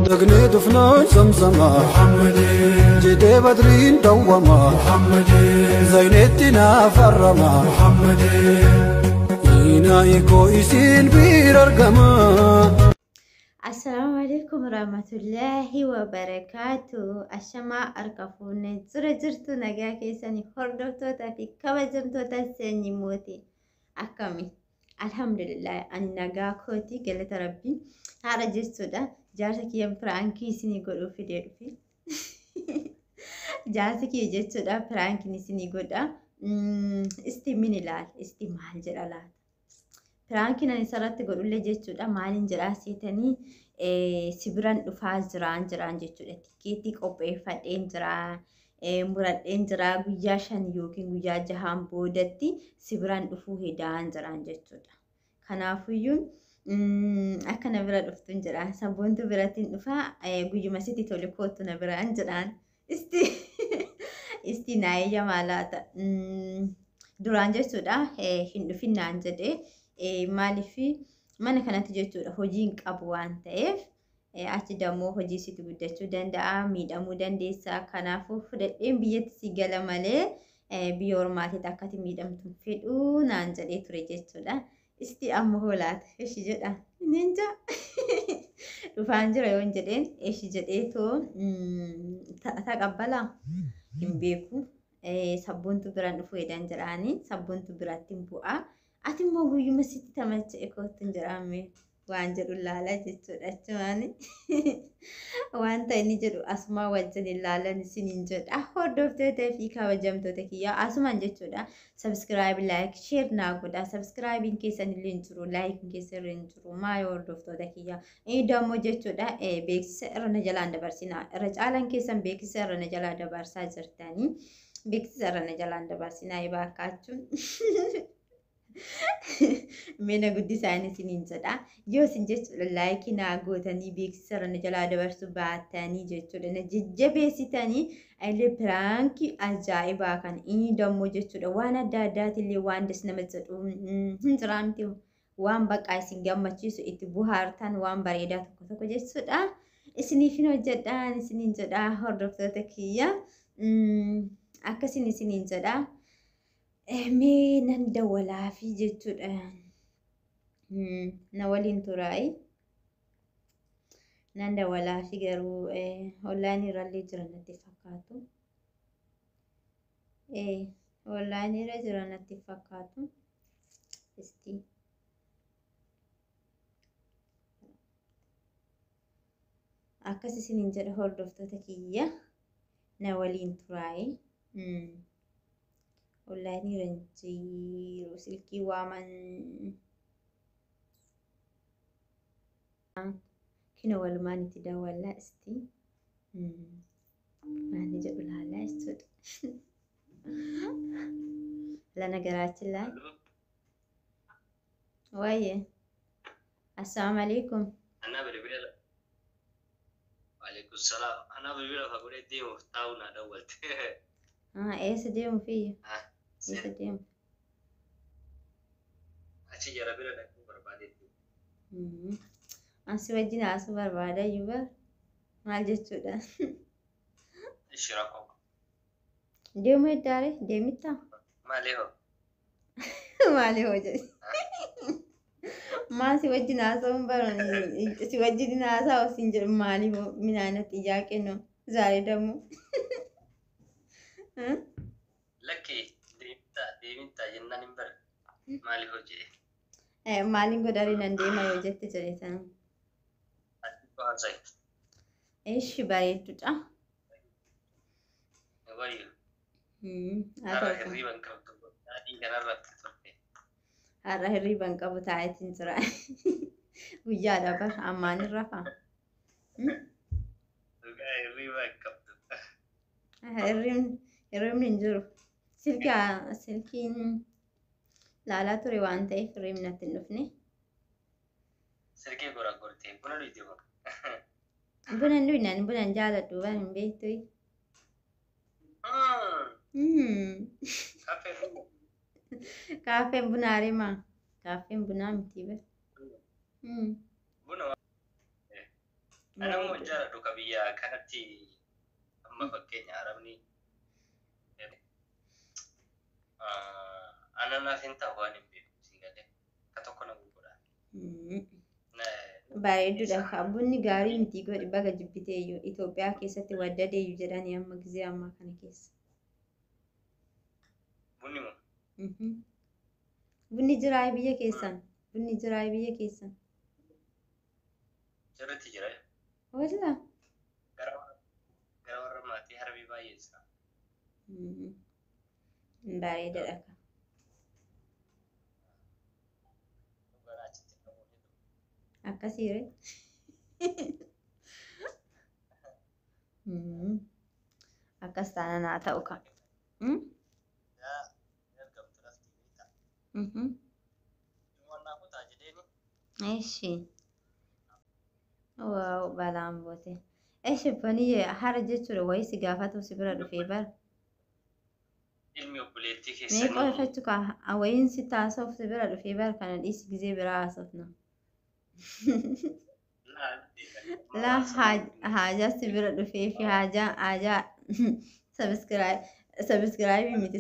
Dagnee dhufnaan zamzama jedhee badriin dawwama zayneetti naaf arrama inaayi koo isiin biira argama. Assalaamu alaikum warahmatullaahi wabarakaatu. Ashamaa harka fuunee jira jirtu nagaa keessanii hordoftoota fi kabajamtoota sanyii mootii akkami? Alhamdulillah, ani nagaa kooti, galata rabbii. Haadha jechuudha, jaarsa kiyya piraankii isinii godhuu fidee dhufe. Jaarsi kiyya jechuudha piraankiin isinii godha. Isti min ilaala, isti maal jedha laata? Piraankiin ani isarratti godhullee jechuudha maaliin jedhaa seetanii, si biran dhufaa jiraan jiraan jechuudha. Tikkeettii qopheeffadheen jiraa. Muradheen jiraa, guyyaa 5 yookiin guyyaa 6n boodatti si biran dhufuu hedaan jiraan jechuudha. Kanaafuyyuu akka na bira dhuftuun jedhaan, sabboontu birattiin dhufaa, guyyuma sitti tole kootu na biraan jedhaan. Isti isti naa eeyyamaa laata? Duraan jechuudha hin dhufin naan jedhee, maaliif mana kanatti jechuudha hojii hin qabu waan ta'eef, achi dammoo hojii sitti guddachuu danda'a, miidhamuu dandeessa, kanaafuu fudhadheen biyyatti si gala malee biyya ormaatiitti akkati miidhamtu hin fedhuu naan jedhee ture jechuudha. Isti amma hoolaata ishi jedha ninja dhufaan jira yoon jedheen ishi jedhee too taqabbalaa hin beeku. Sabboontu biraan dhufuu edan jedhaanii sabboontu biratti hin bu'aa. Ati immoo guyyuma sitti tamacha'e kootu hin jedhame waan jedhu laala jechuudha. Achumaan wanta inni jedhu asumaa wajjin ilaalan isiniin jedha. Hordoftoota fi kabajamtoota kiyyaa, asumaan jechuudha. Subscribe, like, share naa godha. Subscribeiin keessan illee hin jiru, likeiin keessan illee hin jiru. Maali hordoftoota kiyyaa? Inni dammoo jechuudha beeksisa irra na jalaan dabarsinaa. Irra caalaan keessan beeksisa irra na jalaa dabarsaa jirtanii. Beeksisa irra na jalaan dabarsinaa baakaachuun. Mina guddisaa inni isiniin jedha. Yoo isin jechuudha likeii naa gootanii beeksisa irra na jalaa dabarsuu baatanii jechuudha na jajjabeessitanii, illee piraankii ajaa'ibaa kan inni dammoo jechuudha waan adda addaatillee waan das nama jedhu hin jiraa miti, waan baqaa isin gammachiisu, itti buhaartan, waan bareedaa tokko tokko jechuudha. Isiniif hin hojjedhaan isiniin jedha hordoftoota kiyya. Akkasin isiniin jedha. Mee nan dawwalaafi jechuudha. Na waliin turaayi. Nan dawwalaafi, garuu onlineii irrallee jira natti fakkaatu. Onlineii irra jira natti fakkaatu. Isti. Akkas isiniin jedha hordoftoota kiyya. Na waliin turaayi. Onlineii irra hin jiru, silkii waaman. Kina walumaan itti dawwallaa, isti. Maanni jedhu laalaa jechuudha. Lana garaachin laa. Waayee. Assalaamu alaikum. Ana bilbila. Waalaikum salaam. Ana bilbila fa godhee deemuuf taa'u na dawwalte. Eessa deemu fiyya? Eessa deemu? Achi jara bira dhaquu barbaadetti. Ansi wajjin haasuu barbaada iyyuu bar. Maal jechuudha? Ishi rakkoo. Deemuu eddaare? Deemittaa? Maali hoo? Maali hoo jedhe? Maal si wajjin haasa'uun baruun si wajjin haasa'u siin jedhu, maali hoo minaanatti ijaa kennu zaaree dammoo. Lakki, deemittaa deemittaa jennaan hin bare. Maali hoo jedhe? Maaliin godharii nan deema yoo jette jedhe sana. Ati haasa'i. Ishi bareedduudha. Wayyo. Haa Har'a ta'u. Hirriiba hin qabdu. Adii kanarratti turte. Har'a hirriiba hin qabu, taa'eetiin jira. Guyyaadha bar, ammaan hin rafaa. Dhugaa hirriiba hin qabdu. Hirribni hin jiru. Silkiin laalaa ture waan ta'eef hirribni natti hin dhufne. Silkii gora gortee buna dhuyte moo? Buna hin dhuyne, ani buna hin jaaladhu waan hin beektu. Kaaffee dhuguu. Kaaffeen bunaa rimaa. Kaaffeen bunaa miti bar. Buna. Ani ammoo hin jaaladhu ka biyya kanatti amma fakkeenya arabni ananaaf hin ta'u waan hin beeku si galee ka tokko na gurgura. Bareedduudha kaa bunni gaarii miti godhi baga jibbiteeyyu Itoophiyaa keessatti waddadeeyyu jedhanii amma gizee ammaa kana keessa. Bunni moo? Bunni jiraa biyya keessan? Bunni jiraa biyya keessan? Sirriitti jira. Walla. Gara warra maatii harbii baay'ee jira. Bareedaadha kaa. Akkasii ree. Akkas taanaan haa ta'u kaa. Eshi. Waaw balaan boote. Eshi boniye hara jechuudha wayii si gaafatu si bira dhufee bara. Ilmi obboleettii Mee keessanii. qo'ifachuu kaa wayiin si taasisuuf si bira dhufee bara kana dhiisi gizee biraa haasofna. Laa haajaa si bira dhufee fi haajaa haajaa subscribe miti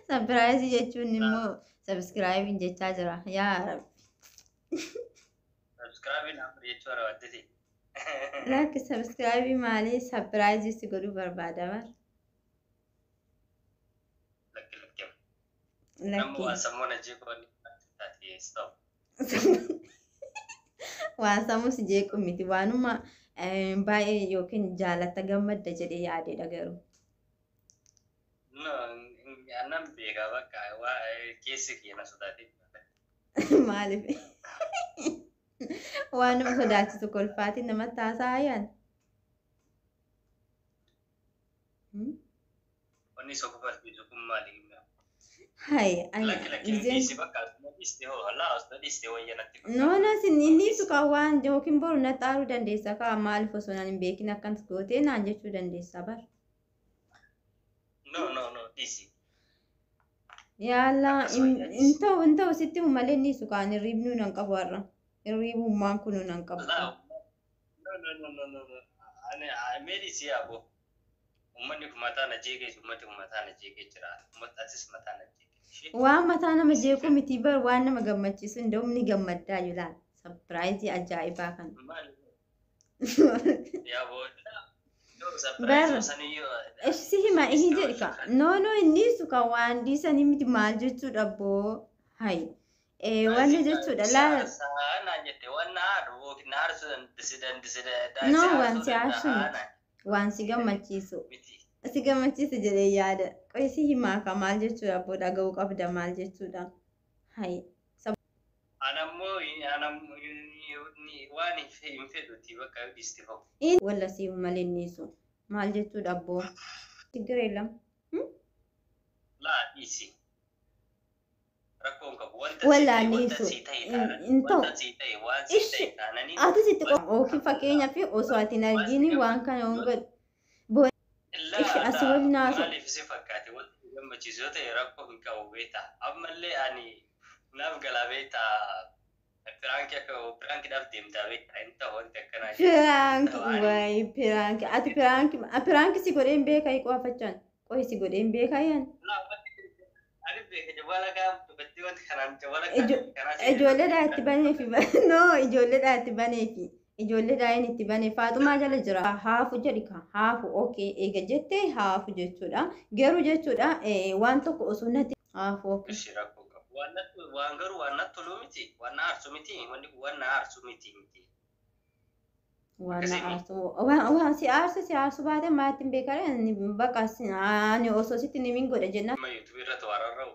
surprise jechuun immoo subscribe jechaa jira yaa rabbi. Subscribe naaf jechuu barbaaddeeti. Lakki subscribe maalii surprise si godhuu barbaada bar. Lakki lakki. Namni Lakki. waan sammuu na jeequ wanni taate stop. Waan sammuu si jeequ miti waanuma baay'ee yookiin jaalatta gammadda jedhee yaadedha garuu. No, annan beekaa bakka waa keessi kiyya na sodaatee. Maaliif? Waan nama sodaachisu kolfaatiin namatti haasa'aa yaan. Wanni isa kofalchiisu kun maali? Hai, ani Lakki lakki gizeen dhiisi bakka asuma dhiiste hoo allaa asuma dhiiste wayya natti No, no, sin inni ibsu kan waan yookiin boru natti aaruu dandeessa kaa maaliif osoo naan hin beekin akkas gootee naan jechuu dandeessa bar. No, no, no, dhiisi. Yaallaa Akkas wayya hin dhiisi. ta'u hin ta'u sitti himu malee inni ibsu kaan hirribnuu nan qabu har'a. Hirribummaan kunuu nan qabu. Allaa no, no, no, no, no, no. Ani mee dhiisi yaaboo. Uummanni kun mataa na jeeqee uummanni kun mataa na jeeqee jira. Atis mataa na jeeqee. Waan mataa nama jeequ miti bar waan nama gammachiisu hunda'u ni gammaddaa yulaan. Surprise ajaa'ibaa kana. Maali? Yaaboo. Bar Saniyyuu. si hima inni jedhi ka. No no inni ibsu kan waan dhiisanii miti maal jechuudha boo. Hai. Wanni jechuudha laala. Naan jette waan na haadhu yookiin na aarsuu si No waan si aarsu miti. Waan si gammachiisu. miti. Si gammachiisu jedhee yaada. Qoy si himaa ka maal jechuudha boo dhaga'uu qabda maal jechuudha. Hai. Anammoo waan hin fedhuti bakka dhiiste fagu. Walla si malee inni ibsu. Maal jechuudha boo. ችግር የለም. Laa dhiisi. Rakkoon qabu wanta Walla si ta'e inni wanta ibsu. si ta'e taanani Hin ta'u. wanta si ta'e waan si Ishi ta'e taanani ati sitti yookiin fakkeenyaaf osoo ati hin argini waan kana yoon godhu. Ishi asii waliin haasa'u. Maaliif si fakkaate wanti si gammachiisu yoo ta'e rakkoo hin qabu beektaa. Ammallee ani naaf galaa beektaa. Prank akka prankiidhaaf deemtaa beektaa hin ta'u wanti akkanaa. Prank wayi prank ati prank prank si godheen beekaa qofaachaan qohi si godheen beekaa yaan. Ani beeka jawwaala dubartii wanti kanaan jawwaala kanaa Ijoolleedhaa itti baneefi no ijoolleedhaa itti baneefi ijoolleedhaa inni itti banee Faaxumaa jala jira haafu jedhi ka haafu okay eega jettee haafu jechuudha garuu jechuudha waan tokko osoo natti haafu okay. Ishi rakkoo qabu. Waan natti waan garuu waan natti toluu miti waan na aarsu miti wanni kun waan na aarsu miti miti. Waan na aarsu waan si aarsu si aarsu baate maatti hin beekare ani bakka ani osoo sitti nimin godha jenna. Dhimma YouTube irratti waan rarra'u.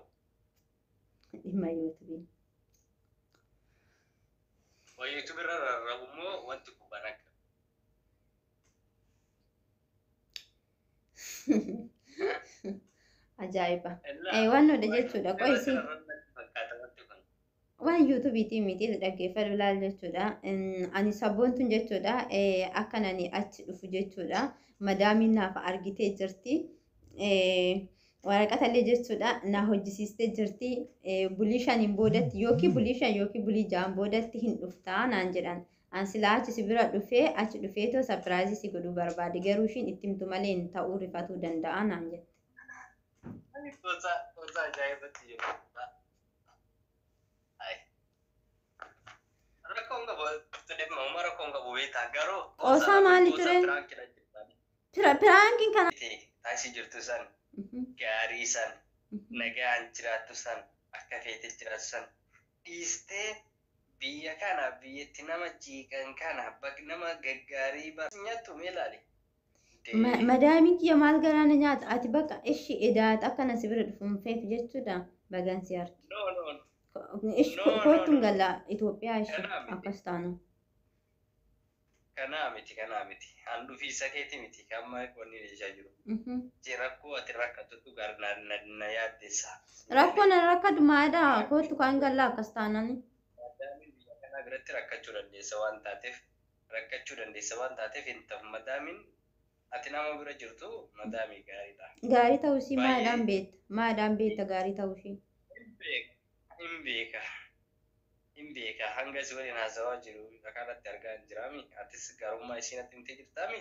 Dhimma YouTube. Waan YouTube irra rarra'u immoo wanti kun waan akka. Ajaa'iba. Waan nuti jechuudha qo'isi. Fakkaata wanti kun. Waan YouTubeiitiin miti dhaggeeffadhu laal jechuudha. Ani sabboontuun jechuudha akkan ani achi dhufu jechuudha. Madaamiin naaf argitee jirti. Waraqata illee jechuudha na hojjisiistee jirti. Bulii shaniin boodatti yookiin bulii 5 yookiin bulii 6n boodatti hin dhuftaa naan jedhan. An silaa achi si bira dhufee achi dhufeetoo surprise si godhuu barbaade, garuu ishiin itti himtu malee hin ta'uu, rifatuu danda'a naan jette. Gosa gosa ajaa'ibatti jiru. Ay. Rakkoon qabu dhimma rakkoon qabu beektaa, garuu. Qoosaa maali ture? Prankiin kana. Taasii jirtu san, gaarii san, nagaan jiraattu san, akka feete jiraattu san dhiistee biyya kana, biyyatti nama jiiqan kana, bakka nama gaggaarii bara nyaattu mee ilaali. Madaamiin kiyya maal garaana nyaata? Ati bakka ishi edaat akkana si bira dhufuun feetu jechuudha, bagan si arge. No, no. Ishi No, no, koottuun no. galla Itoophiyaa ishi Kanaa miti. akkas taanu. Kanaa miti, kanaa miti. An dhufiisa keeti miti. Amma wanni jechaa jiru. Rakkoo ati rakkatutu gar na yaaddessa. Rakkoon rakkatu maadha? Koottu kaan galla akkas taanani. Madaamiin biyya kanaa biratti rakkachuu dandeessa waan taateef, rakkachuu dandeessa waan taateef hin ta'u. Madaamiin ati nama bira jirtu madaamii gaariidha. Gaarii ta'uu ishii Baay'ee. maadhaan beekta? Maadhaan beekta gaarii ta'uu ishii? Hin beeka. Hin beeka. Hin beeka. Hanga si waliin haasawaa jiru akkanatti argaa hin jiraami. Atis gaarummaa ishii natti himtee jirtaami.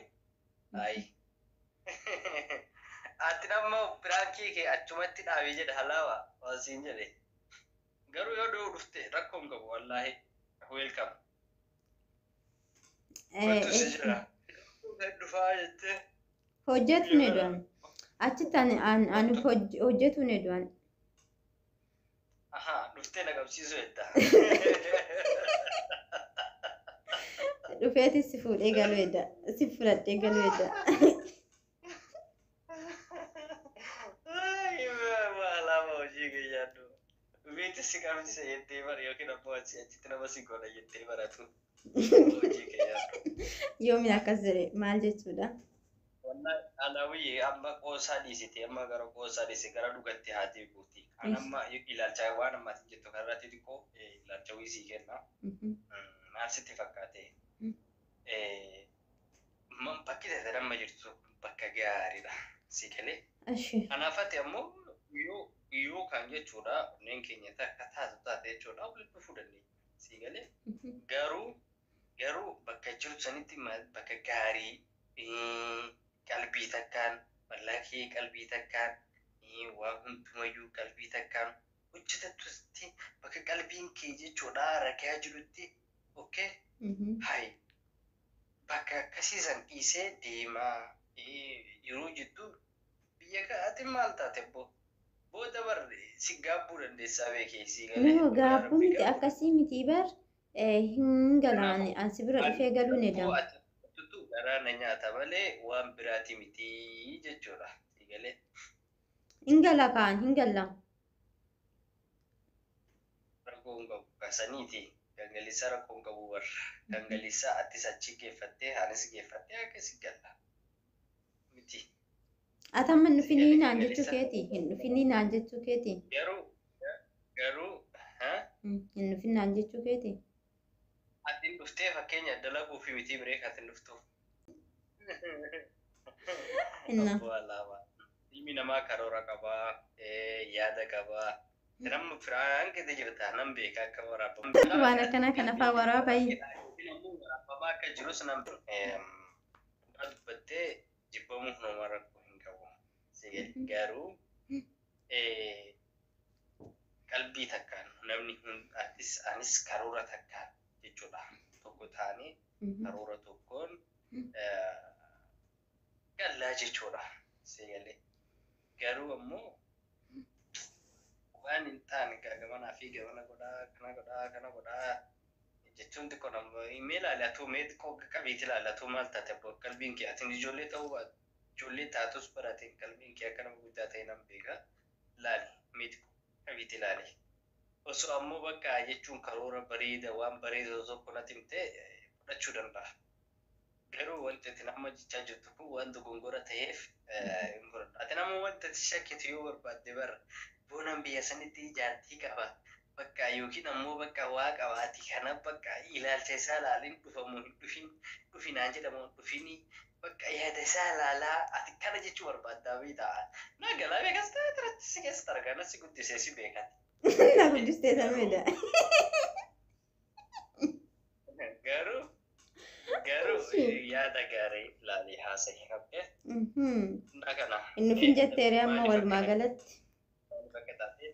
Ayi. Ati amma prank kee achumatti dhaabee jedha halaawa waan siin jedhe. Garuu yoo du'u dhufte rakkoo hin qabu, wallaahi. Welcome. Kottu si jira. Dhufaa jettee. Hojjetu ni du'an. Achitti ani hojjetu ni du'an. Ahaa, dhuftee na qabsiisuu jetta. Dhufeetis si fuudhee galuu edda. Si fudhadhee galuu edda. Alaama hojii kiyyaadhu. Dhufeetis si qabsiisa jettee bara, yookiin ammoo achitti nama si godha jettee baratu. Hojii kiyyaadhu. Yoomiin akkas jedhe, maal jechuudha? Wallahi alaawiyye, amma qoosaa dhiisite, amma gara qoosaa dhiise, gara dhugatti haa deebi'uuti. Kan amma ilaalcha waan ammaatiin jettu kanarratti xiqqoo ilaalcha wiisii kenna. Maal sitti fakkaate? Bakki taate amma jirtu bakka gaariidha. Si galee? Ashi. Kanaaf ati ammoo yoo kan jechuudha, onneen keenya takka taatu taate jechuudha, walitti dhufuu dandeenya. Si galee? Garuu bakka jirtu sanitti bakka gaarii, qalbii takkaan, mallaqee qalbii takkaan, waa hundumayyuu qalbii takkaan hojjetattutti, bakka qalbiin kee jechuudha ragaa jirutti, okay, hay bakka akkasiisan dhiisee deemaa yeroo jettu, biyya ati maal taate boo booda bar si gaabbuu dandeessaa beekee, si galee? No, gaabbuu miti, akkasii miti bar, hin galaani ansi bira dhufee galuu ni Rakkoo danda'a. ati tuttu garaa na nyaata malee waan biraati miti jechuudha. Si galee? Hin gala kaan, hin galla. Rakkoo hin qabu kasaniiti. Gangalisaa rakkoo hin qabu warra. Gangalisaa atis achi geeffattee anis geeffattee akkasi galla. Miti. Ati amma hin Si dhufinii galee naan jechuu gangalisaa. keeti? Hin dhufinii naan jechuu keeti? Garuu Hin dhufin naan jechuu keeti? Ati hin dhuftee fakkeenya dalaguu fi miti biree ati hin dhuftuuf. Inna. Abboo alaabaa. Ilmi namaa karoora qabaa, yaada qabaa. Namni prank jirta nan beeka akka waraabamu. Waan akkanaa kana fa'aa waraabayi. Ammoo waraabamaa akka jirus nan dubbattee jibbamuu nama rakkoo hin qabu. Garuu qalbii takkaan namni atis anis karoora takkaan jechuudha. Tokko taanee karoora tokkoon gallaa jechuudha. Seegalee. Garuu ammoo waan hin taane gamanaa fi gamana godhaa, kana godhaa, kana godhaa jechuun xiqqoo nama mee ilaali, atuu mee xiqqoo qabiiti ilaali, atuu maal taate abboo, qalbiin kee atiin ijoollee ta'uu baatu, ijoollee taatus barateen qalbiin kee akka nama guddaa ta'e nan beeka, ilaali, mee xiqqoo qabiiti ilaali. Osoo ammoo bakka jechuun karoora bareeda, waan bareeda tokko natti himte fudhachuu danda'a. Garuu wanti ati nama jechaa jirtu kun waan dogongora ta'eef hin fudhadhu. Ati nama wanta ati shakkitu yoo barbaadde bara boonaan biyya sanitti jaartii qaba. Bakka yookiin ammoo bakka waa qabaati, kana bakka ilaalcha isaa ilaalin dhufamu hin dhufin, dhufinaan jedhamu hin dhufini, bakka yaada isaa ilaalaa ati kana jechuu barbaaddaa beektaa. Na galaa beekas ta'e irratti si keessa argaa na si guddisee si beekati. Na guddistee sameedha. Garuu Ishi. Yaada gaarii ilaalii haasa'i. Okay? Na kana. Hin dhufin jetteere amma Maaliif walumaa akka galatti. maaliif akka taate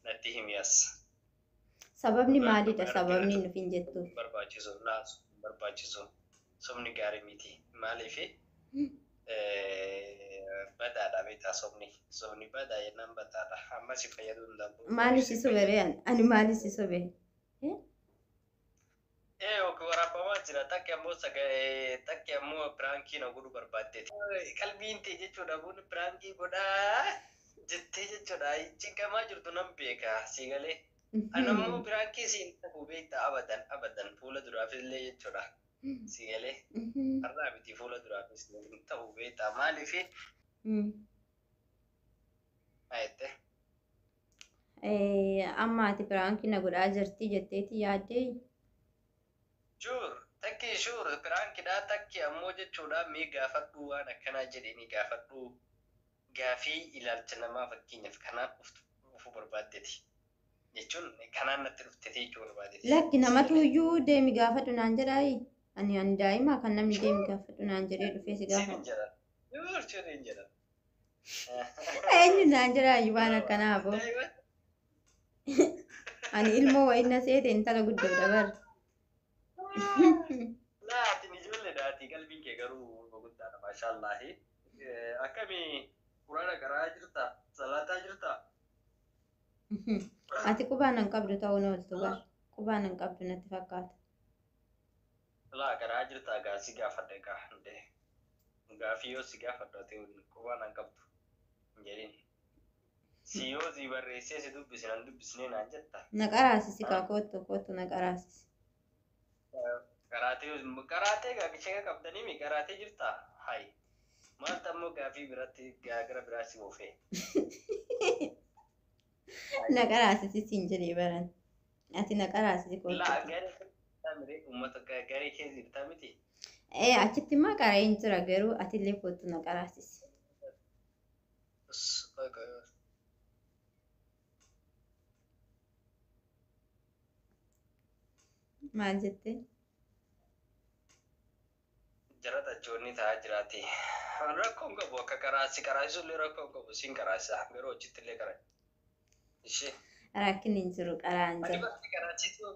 natti himi as. Sababni Dhugaa maalidha? dhugaa Sababni rabbi hin dhufin jettuuf. hin barbaachisu naasu hin barbaachisu sobni gaarii miti maaliif badaadha beektaa sobni sobni badaa jennaan badaadha amma si fayyaduu hin danda'u Maali si si sobe fayyadu. ree ani? Ani maali si sobe? Eh? Ee ok waraabamaa jira takki ammoo takki ammoo piraankii na godhuu barbaaddeeti. Qalbiin tee jechuudha kun piraankii godhaa jettee jechuudha cinqamaa jirtu nan beeka si galee. Ani ammoo piraankii siin ta'uu beekta abadan abadan fuula duraafillee jechuudha si galee. Har'aa miti fuula duraafis hin ta'uu beekta maaliif jette. Amma ati piraankii na godhaa jirti jetteeti yaaddee? Shuur takki shuur piraankidhaa takki ammoo jechuudha mee gaafadhuu waan akkanaa jedhanii gaafadhuu gaafii ilaalcha namaa fakkeenyaaf kanaan dhufuu barbaaddeeti jechuun kanaan natti dhufte jechuu barbaaddeeti. Lakki Si namatu galee. iyyuu deemi gaafadhu naan jedhaayi. Ani daa'ima kan namni deemi gaafadhu naan jedhee dhufee si Siin hin gaafadhu. jedhan. Shuur shuur hin jedhan. Eenyu naan jedhaayi waan akkanaa aboo. Daa'ima. Ani ilmoo wayii na seete intala guddoodha bar. Laatiin ijoolleedha ati qalbiin kee garuu guddaadha maashaallahi. Akkamii quraana qaraa jirta? Salaataa jirta? Ati qubaan hin qabdu ta'uun ooltu bar. Qubaan hin qabdu natti fakkaata. Laa qaraa jirta gaa si gaafadha egaa hundee. Gaafii yoo si gaafadhu ati qubaan hin qabdu hin jedhin. Si yoo si barreessee si dubbise nan dubbisnee naan jetta. Na qaraasisi kaa koottu koottu na qaraasisi. Qaraatee qaraatee gaa ishee qabdanii mi qaraatee jirta? Hayi. Maaltu ammoo gaafii biratti gara biraa si oofee? Na qaraasisi siin jedhee baran. Ati na qaraasisi Laa koottu. garee keessa miree uummata garee keessa jirta miti. Ee achitti immoo qara'een jira garuu atillee koottu na qaraasisi. Maal jettee? Jara tachoonni ta'aa jiraati. Rakkoon qabu akka qaraasi qaraasisullee rakkoon qabu siin qaraasisa garuu hojiitti illee qara. Ishee. Rakkinni hin jiru qaraan Ani jira. barati qaraasisu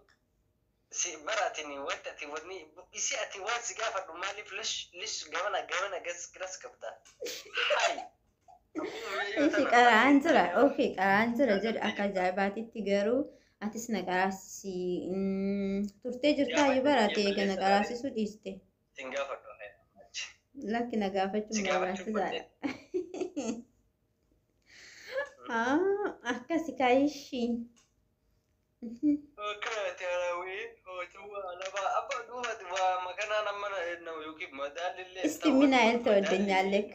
si baratin wanta ati wanni isi ati waan si gaafadhu maaliif lish lish gamana gamana gas gas qabda. Hayi. Ishi qaraan jira. Okay qaraan jira jedhu akka ajaa'ibaatitti garuu atis na qaraasisi. Turtee jirtaa iyyuu barate eega na qaraasisuu dhiiste. Sin gaafadhu. Lakki na gaafachuun Si gaafachuu barbaachisaadha. Akkasi kaayishii. Akkati harawee hojii alaba abba duuba waa makanaan amma na yookiin madaalillee Isti mina elta ወደኛለክ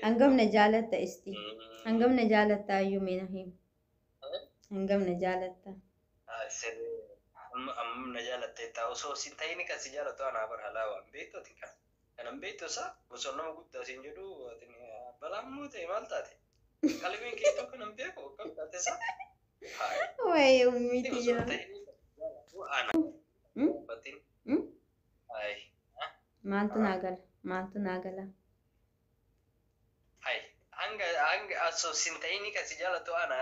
hangam na jaalatta isti hangam na jaalatta iyyuu mee na himi hangam na jaalatta. Amma na jaalatte taa osoo si ta'ini kan si jaalatu anaa bar halaa waan beektu ati kan kanan beektu isaa osoo nama guddaa siin jedhu ati balaan moo ta'e maal taate qalbiin kee tokko nan beeku akkam taate isaa. Wayi ummiti Osoo jira. ta'ini ana uffatin hayi Maaltu naa gala maaltu naa gala. Hai, hanga hanga osoo sin ta'ini kan si jaalatu ana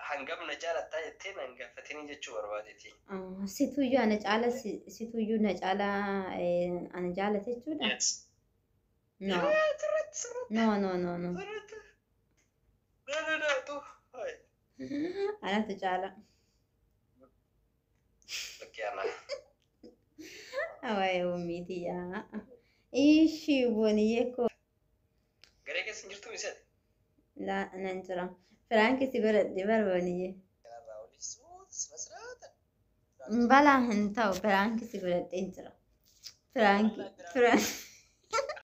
hangam na jaalattaa jettee nan gaafatini jechuu barbaadeeti. Situyyuu ana caala situyyuu na caala ana jaalate jechuudha. Yes. No Sirriitti sirriitti no no no no sirriitti. Na na na tu. Hai. Anatu caala. Lakkee ana. Wayi ummiti yaa. Ishi booniyyee koo. Garee keessa hin jirtuu misati? Laa nan jira. Firaanki si godhadhe bar booniyyee. Kanarraa olii suuta sima siraata. Balaa hin ta'u firaanki si godhadheen jira. Firaanki firaanki.